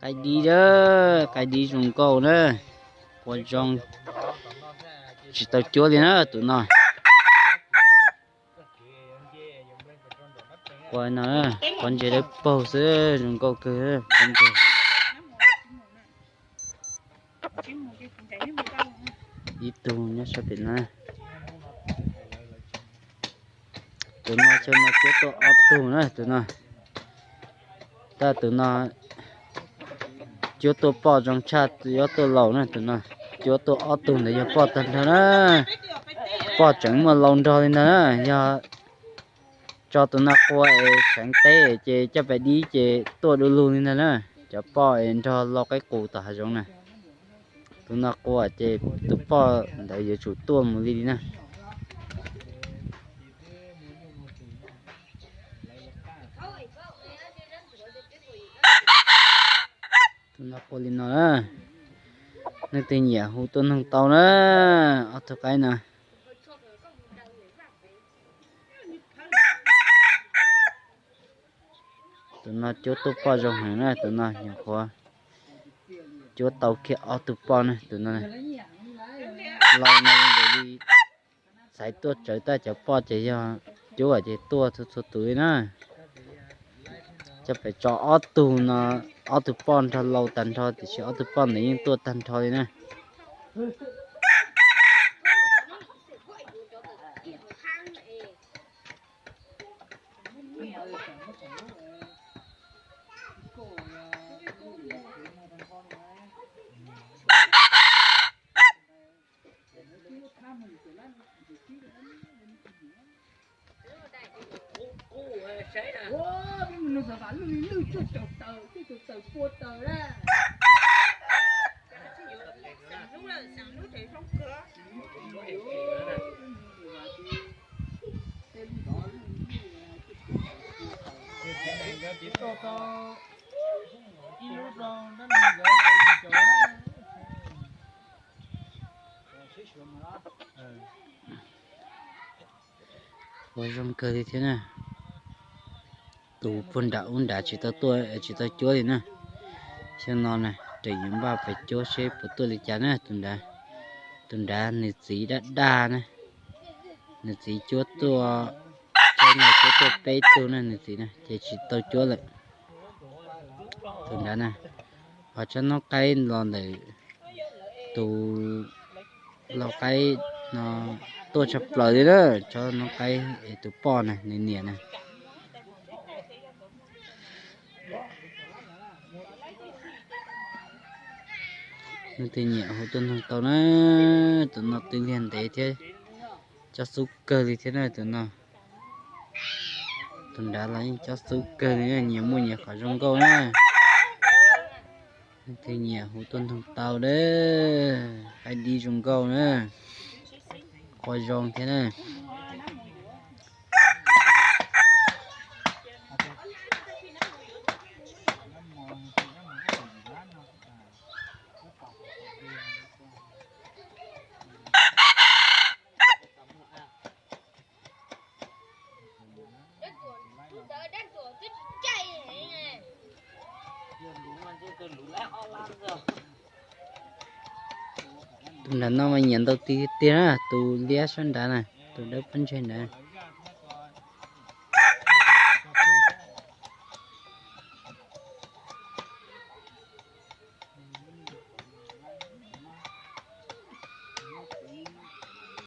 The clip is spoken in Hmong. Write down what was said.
Qaib dib a, qaib dib zoo nkauj na. Qua zoo, tsis tau cuab li na tus no. Qua no, pob ntseg dawb paug xwb, zoo nkauj kawg pob ntseg. Ib tug nyob sab pem na. Tus no, tus no cuab tuaj ob tug na tus no. Tab tus no cuab tuaj poj zoo tshaj cuab tuaj laus na tus no. Cuab tuaj ob tug ntawd yog poj tag nrho na. Poj tseem muaj laus nrog li ntag na. Yog tso tus no qua es seev teb ces coj pais dib ces tuaj du lug li ntag na. Cov poj es nrog lau qaib qus tom hav zoov na. Tus no qua ces tus poj ntawd yuav tsum tuaj mus li li na. Tus no qua li no na. Leej twg nyiam hu tuaj noog tau na. Ob tug qaib no. Tus no cuab tuaj poj zoo heev na, tus no nyuam qhuav cuab tau kiag ob tug poj na, tus no laus no li xaiv tuaj tsawv tab cov poj ces yog cuab ces tuaj txhua txhua tus li na. Coj pem tso ob tug no, ob tug poj nrog laus tag nrho tiam sis ob tug poj ntawd yeej tuaj tag nrho li na. Ua zoo kawg li thiab na. Tus puag nram ub nrad tsis tau tuaj tsis tau cuab li na. Xyoo no na, raws yuav npaj pais cuab seb puas tuaj li cas na tus nrad. Tus nrad nws txiv daj daj na. Nws txiv cuab tuaj, tsob no cuab tuaj peb tug na nws txiv na ces tsis tau cuab lawm. Tus nrad na, ho tsob noob qaib los ntawm tus lau qaib no tuaj tshaj plaws li na, tsob noob qaib es tus poj na nws niam na. Leej twg nyiam hu tuaj noog tau na, tus no twb liag ntev thiab, cob xub kawg li thiab na tus no. Tus nrad los yeej cob xub kawg li, nyias muaj nyias qhov zoo nkauj na. Leej twg nyiam hu tuaj noog tau na, qaib dib zoo nkauj na, qua zoo thiab na. Tus nram no mas nyiam ntau tiag tiag na, tus liab sab nrad na, tus dawb pob ntseg nrad.